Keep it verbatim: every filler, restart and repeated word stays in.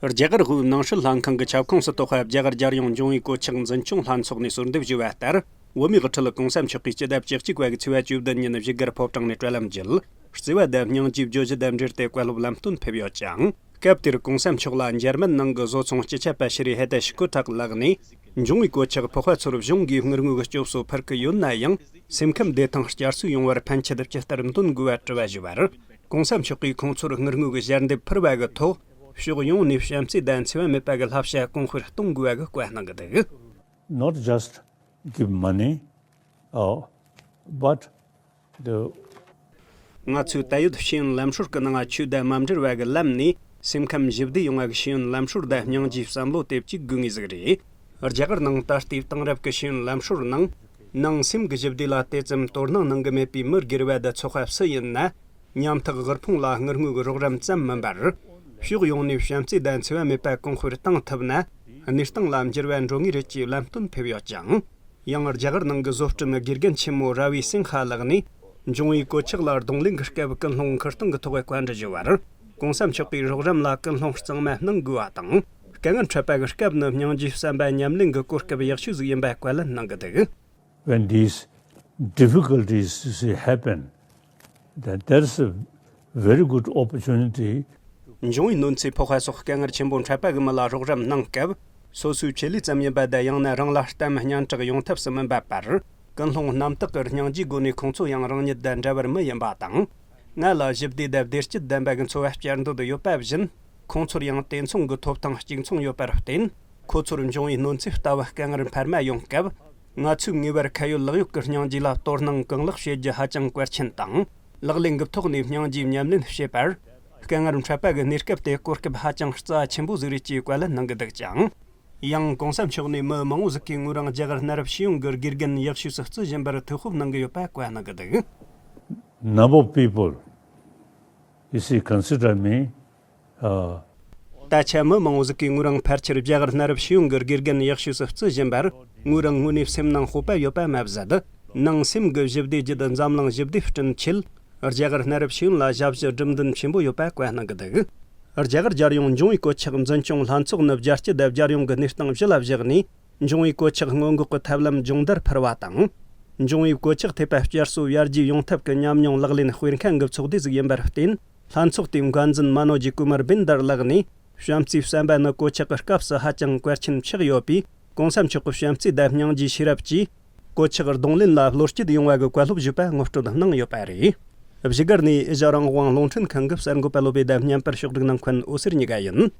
རྒྱ་གར་དབུས་ནང་སྲིད་ལྷན་ཁང་གི་ཁྱབ་ཁོངས་སུ་གཏོགས་པའི་རྒྱ་གར་རྒྱལ་ཡོངས་འབྱུང་བའི་གོད་ཆག་འཛིན་སྐྱོང་ལྷན་ཚོགས་ནས་གསོལ་འདེབས་ཞུས་པ་ལྟར། བོད་མིའི་དབུ་ཁྲིད་གོང་ས་མཆོག་གིས་སྤྱི་ཟླ་བཅུ་གཅིག་པ་གི་ཚེས་པ་བཅུ་བདུན་ཉིན་བཞུགས་སྒར་ཕོ་བྲང་ནས་དྲ་ལམ་བརྒྱུད། བརྩེ་བ་དང་སྙིང་རྗེའི་བརྗོད་གཞི་དང་འབྲེལ་ཏེ་བཀའ་སློབ་ལམ་སྟོན་ཕེབས་ཡོད་ཅིང་། སྐབས་དེར་གོང་ས་མཆོག་ལ་འཇར་མན་ནང་གི་བཟོ་ཚོང་སྤྱི་ཁྱབ་པ་ཤི་རི་ཧེ་ཏེ་ཤི་ཁོ་ཐག་ལགས་ནས། འབྱུང་བའི་གོད་ཆག་ཕོག་པ་ཚོར་གཞུང་གིས་དངུལ་དངོས་ཀྱི་སྐྱོབ་གསོ་ཕུལ་གྱི་ཡོད་ན་ཡང་། སེམས་ཁམས་བདེ་ཐང་བསྐྱར་གསོ་ཡོང་བར་ཕན་ཆད་ཇི་ལྟར་འདོན་དགོས་པ་དྲི་བ་ཞུས་པར། གོང་ས་མཆོག་གིས་ཁོང་ཚོར་དངུལ་དངོས་ཀྱི་ཞལ་འདེབས་ཕུལ་བ་གི་ཐོག་ཕྱོགས་ཡོངས་ནས་བྱམས་བརྩེ་དང་འཚེ་བ་མེད་པ་གི་བསླབ་བྱ་གོང་འཕེལ་གཏོང་དགོས་པ་གི་བཀའ་གནང་གི་འདུག Not just give money, uh, but the ང་ཚོས་ད་ཡོད་ཤེས་ཡོན་ལམ་སྲོལ་གྱི་ནང་ཆོས་དང་མ་འབྲེལ་བ་གི་ལམ་ནས་སེམས་ཁམས་ཞི་བདེ་ཡོང་བ་གི་ཤེས་ཡོན་ལམ་སྲོལ་དང་སྙིང་རྗེའི་བསམ་བློ་དེ་གཅིག་དགོས་ངེས་ཟིག་རེད། རྒྱ་གར་ནང་ད་ལྟའི་དེང་རབས་ཀྱི་ཤེས་ཡོན་ལམ་སྲོལ་ནང་། ནང་སེམས་ཀྱི་ཞི་བདེ་ལ་དེ་ཙམ་དོ་སྣང་གནང་གི་མེད་པའི་མི་སྒེར་བ་དང་ཚོགས་པ་སུ་ཡིན་ན། ཉམ་ཐག་དབུལ་ཕོངས་ལ་དངུལ་དངོས་ཀྱི་རོགས་རམ་ཙམ་མིན་པར། ཕྱོགས་ཡོངས་ནས་བྱམས་བརྩེ་དང་འཚེ་བ་མེད་པ་གོང་འཕེལ་བཏང་ཐུབ་ན། གནས་སྟངས་ལ་འགྱུར་བ་འགྲོ་ངེས་རེད་ཅེས་ལམ་སྟོན་ཕེབས་ཡོད་ཅིང་། ཡང་རྒྱ་གར་ནང་གི་བཟོ་སྐྲུན་དགེ་རྒན་ཆེན་མོ་ར་བི་སིང་ཧ་ལགས་ནས། འབྱུང་བའི་གོད་ཆག་ལ་གདོང་ལེན་གྱི་སྐབས་ཀུན་སློང་འཁུར་སྟངས་ཀྱི་ཐོག་བཀའ་འདྲི་ཞུ་བར། གོང་ས་མཆོག་གིས་རོགས་རམ་ལ་ཀུན་སློང་གཙང་མ་གནང་དགོས་པ་དང་། དཀའ་ངལ་འཕྲད་པ་གི་སྐབས་ནི་སྙིང་རྗེའི་བསམ་པ་ཉམས་ལེན་གྱི་གོ་སྐབས་ཡག་ཤོས་ཟིག་ཡིན་པ་བཀའ་ལན་གནང་གི་འདུག When these difficulties, you see, happen, then there's a very good opportunity འབྱུང་བའི་གནོད་འཚེ་ཕོག་པ་སོགས་དཀའ་ངལ་ཆེན་པོ་འཕྲད་པ་གི་མི་ལ་རོགས་རམ་གནང་སྐབས། སོ་སོའི་ཆེད་ལས་ཙམ་ཡིན་པ་དང་། ཡང་ན་རང་ལ་གཏམ་སྙན་གྲགས་ཡོང་ཐབས་སུ་མིན་པ་བར། ཀུན་སློང་རྣམ་དག་གི་སྙིང་རྗེའི་སྒོ་ནས་ཁོང་ཚོ་ཡང་རང་ཉིད་དང་འདྲ་བར་མི་ཡིན་པ་དང་། ང་ལ་ཞི་བདེ་དང་བདེ་སྐྱིད་ལྡན་པ་གི་འཚོ་བ་བསྐྱལ་འདོད་ཡོད་པ་བཞིན། ཁོང་ཚོར་ཡང་དེ་མཚུངས་ཀྱི་ཐོབ་ཐང་གཅིག་མཚུངས་ཡོད་པར་བརྟེན། ཁོ་ཚོར་འབྱུང་བའི་གནོད་འཚེ་ལྟ་བུ་དཀའ་ངལ་འཕར་མ་ཡོང་སྐབས། ང་ཚོས་ངེས་པར་ཁ་ཡོད་ལག་ཡོད་ཀྱི་སྙིང་རྗེ་ལ་དོ་སྣང་གང་ལེགས་བྱེད་རྒྱུ་ཧ་ཅང་གལ་ཆེན་དང་། ལག་ལེན་གྱི་ཐོག་ནས་སྙིང་རྗེའི་ཉམས་ལེན་བྱེད་པར། དཀའ་ངལ་འཕྲད་པ་གི་གནས་སྐབས་དེ་གོ་སྐབས་ཧ་ཅང་རྩ་ཆེན་པོ་ཟིག་རེད་ཅེས་བཀའ་ལན་གནང་གི་འདུག་ཅིང་། ཡང་གོང་ས་མཆོག་ནས་མི་མང་བོ་ཟིག་གིས་ངོས་རང་རྒྱ་གར་གནའ་རབས་ཤེས་ཡོན་གྱི་དགེ་རྒན་ཡག་ཤོས་སུ་བརྩི་བཞིན་པར་ཐུགས་ཁུར་གནང་གི་ཡོད་པ་བཀའ་གནང་གི་འདུག Number of people, you see, consider me, uh, ད་ཆ་མི་མང་བོ་ཟིག་གིས་ངོས་རང་ཕལ་ཆེར་རྒྱ་གར་གནའ་རབས་ཤེས་ཡོན་གྱི་དགེ་རྒན་ཡག་ཤོས་སུ་བརྩི་བཞིན་པར། ངོས་རང་དངོས་གནས་སེམས་ནང་སྤོབས་པ་ཡོད་པ་མ་ཟད། ནང་སེམས་ཀྱི་ཞི་བདེ་བརྒྱུད། འཛམ་གླིང་ཞི་བདེ་བསྐྲུན་ཆེད། རྒྱ་གར་གནའ་རབས་ཤེས་ཡོན་ལ་ཞབས་ཞུ་སྒྲུབ་འདུན་ཆེན་པོ་ཡོད་པ་བཀའ་གནང་གི་འདུག་རྒྱ་གར་རྒྱལ་ཡོངས་འབྱུང་བའི་གོད་ཆག་འཛིན་སྐྱོང་ལྷན་ཚོགས་ནི་རྒྱལ་སྤྱི་དང་རྒྱལ་ཡོངས་ཀྱི་གནས་སྟངས་གཞི་ལ་བཞག་ནས། འབྱུང་བའི་གོད་ཆག་སྔོན་འགོག་གི་ཐབས་ལམ་སྦྱོང་བརྡར་འཕར་བ་དང་། འབྱུང་བའི་གོད་ཆག་ཐེབས་པ་བསྐྱར་གསོ་ཡར་རྒྱས་ཡོང་ཐབས་ཀྱི་ཉམས་མྱོང་ལག་ལེན་སྤེལ་མཁན་གྱི་ཚོགས་སྡེ་ཟིག་ཡིན་པར་བརྟེན། ལྷན་ཚོགས་དེའི་འགན་འཛིན་མ་ནོ་ཇི་ཀུ་མར་བིན་དར་ལགས་ནས། བྱམས་བརྩེའི་བསམ་པ་ནི་གོད་ཆག་གི་སྐབས་སུ་ཧ་ཅང་གལ་ཆེན་ཆགས་ཡོད་པས། གོང་ས་མཆོག་གི་བྱམས་བརྩེ་དང་སྙིང་རྗེའི་ཤེས་རབ་ཀྱིས། གོད་ཆག་གདོང་ལེན་ལ་བློ་སྐྱེད་ཡོང་བ་གི་བཀའ་སློབ་ཞུས་པ་ངོ་སྤྲོད་གནང་ཡོད་པ་རེད། བཞུགས་སྒར་ནས་ཨེ་ཤ་ཡ་རང་དབང་རླུང་འཕྲིན་ཁང་གི་གསར་འགོད་པ་བློ་བྷེ་དང་བརྙན་པར་ཕྱོགས་སྒྲིག་གནང་མཁན་འོད་ཟེར་གཉིས་ཀ་ཡིན།